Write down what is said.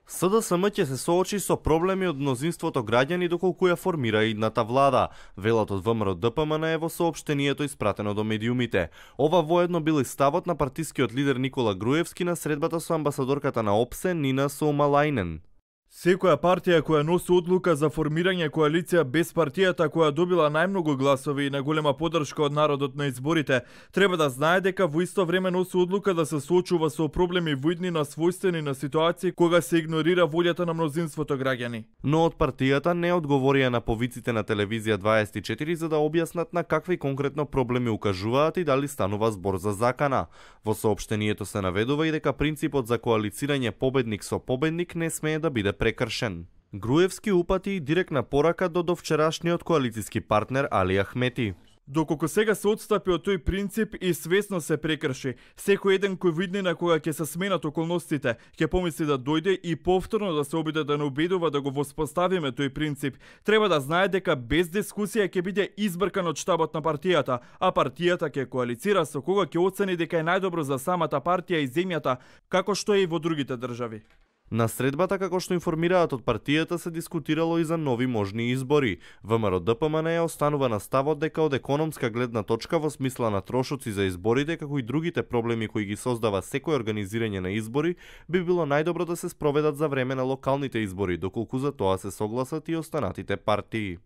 СДСМ ќе се соочи со проблеми од мнозинството граѓани доколку ја формира идната влада, велат од ВМРО ДПМН во соопштението испратено до медиумите. Ова воедно бил и ставот на партискиот лидер Никола Груевски на средбата со амбасадорката на ОПСЕ Нина Соумалајнен. Секоја партија која носи одлука за формирање коалиција без партијата која добила најмногу гласови и најголема поддршка од народот на изборите, треба да знае дека во исто време носи одлука да се соочува со проблеми во иднина својствени на ситуации кога се игнорира волјата на мнозинството граѓани. Но од партијата не одговорија на повиците на телевизија 24 за да објаснат на какви конкретно проблеми укажуваат и дали станува збор за закана. Во соопштението се наведува и дека принципот за коалицирање победник со победник не смее да биде прекршен. Груевски упати директна порака до довчерашниот коалициски партнер Али Ахмети. Доколку сега се отстапи од тој принцип и свесно се прекрши, секој еден кој виднина кога ќе се сменат околностите, ќе помисли да дојде и повторно да се обиде да не убедува да го воспоставиме тој принцип, треба да знае дека без дискусија ќе биде избркан од штабот на партијата, а партијата ќе коалицира со кога ќе оцени дека е најдобро за самата партија и земјата, како што е и во другите држави. На средбата, како што информираат од партијата, се дискутирало и за нови можни избори. ВМРО ДПМН останува на ставот дека од економска гледна точка во смисла на трошоци за изборите, како и другите проблеми кои ги создава секој организирање на избори, би било најдобро да се спроведат за време на локалните избори, доколку за тоа се согласат и останатите партии.